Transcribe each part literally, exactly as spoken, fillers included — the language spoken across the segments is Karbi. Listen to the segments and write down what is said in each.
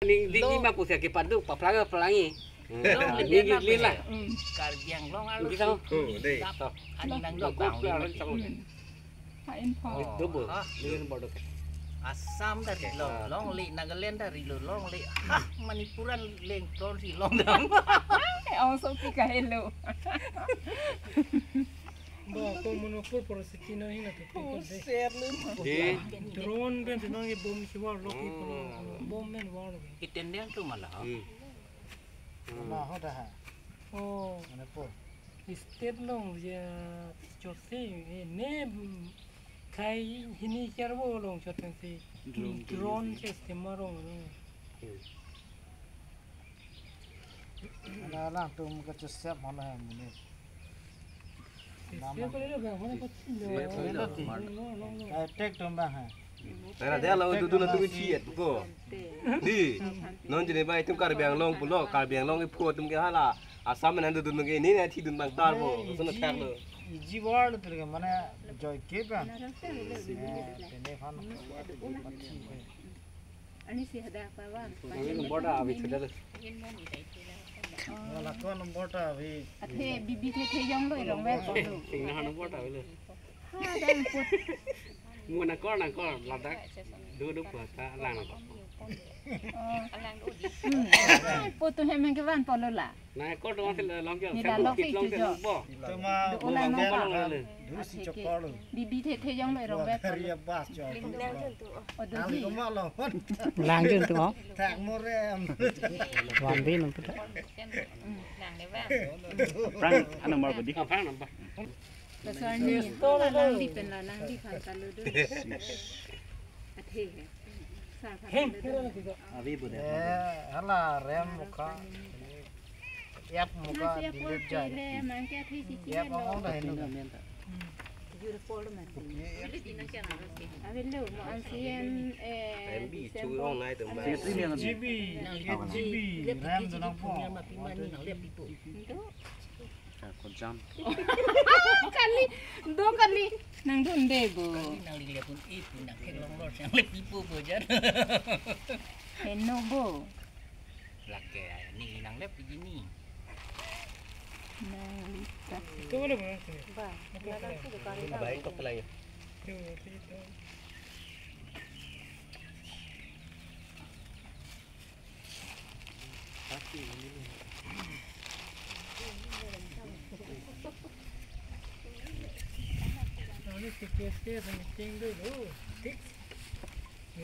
Ning ding Lo- ima pusi kepadu paplang pelangi. Lo Ning lena ding la. Karbi Anglong alu Bisa. Hmm, deh. Dap. Ani nang Lo dok ko bang plang lima. Lo chong. Ha, info. Oh. Double. Ah. Ning border. Assam dari Oke, lo, ah. Longle, Nagaland dari lo, Longle. Ha, Manipuran leng tron si long dam. Ang so pi kahelo. Ba, ko Manipur por si kino hina to, ko de. Share lo. Di. Drone pen si nang bom si war lo ki ko. Hmm. Bom men war lo ki. Itendeng tu malah. Hmm. Hmm. Maho dah. Oh. Manipur. State along ya chotsi, eh, ne, mm, khai hini kerbo along chotsi. Drone drone system arong lo. Hmm. Ala alangtum kachesep hala hai mune. Sesep kali lo bang, mana kotsi lo. Sesep kali lo. Lo, lo, lo. Kai tek tum bang hai. Tara dia lo dudun atum ithi et ko. Di. Non jene bai tum Karbi Anglong pulo, Karbi Anglong iphu atum ke hala. Assam nan dudun ke ni na thidun bang tar bo. Sun thak lo. Iji word tu ke mane joy ke bang. Tene phan. Ani si hadak pawan. Ini nombor ta abhi chhudalo. Wala ko nombor ta abhi. Athe bibi the the jong lo irong ve ko lo. Sing na nombor ta abhi lo. Ha, dan put. Mo na kor na kor ladak. Du du pa ta lang. Oh. Hmm. Put tu hem hem ke van polo la. Na ko dong si long ke. Ni la long si long ke jo. Bo. Tuma do ulang mo ba. Dulu si chokor lo. Bibi the the jong lo irong ve. Ria bas jo. O do ji. Lang jun tu. Tak morem. Wan bin tu. Prang ano mar bodi. Prang number. Pasal ni, hala lang di pen la lang di khan kalu do. Athe he. Sa khan kalu do. Abi bu de. Eh, hala rem muka. Yap muka. Nasi apa di jai. Pele, mangke athe si si. Yap lo. Ngong dah ini. Beautiful man. Abe lo, mo ancien, eh, M B, December. Chu ong nai tum ba. Six G B, eight G B, RAM tu nang po. Itu. Kali, do kali. Nang dun de bo. Kali nang lile pun ipu nang kek long los nang le pipu bo jan. Heno bo. Lake ni nang le piji ni. Nang lita. Itu boleh mana tu? Ba, nang tu dukan. Baik kok lagi. Itu, itu. Nang ni sikit sikit meeting dulu. Tik.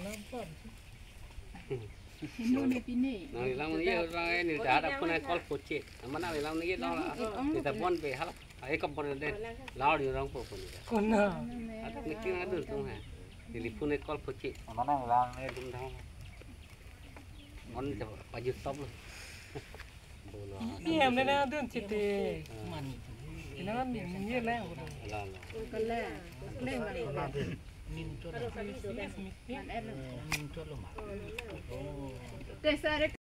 Nampak. Heno ne pine. Nang ilang ni orang ini dah ada pun call poche. Aman nang ilang ni lo. Kita pon be hal. Ai ka pon de. Lau di orang po pon de. Kona. Ada meeting ada tu ha. Telepon call poche. Aman nang ilang ni dum dang. Mon de paju stop lo. Ni em ne na dun chite. Mani. Ina ni ye le. La la. Kala. Le ma. Min to lo. Min to lo ma. Te sare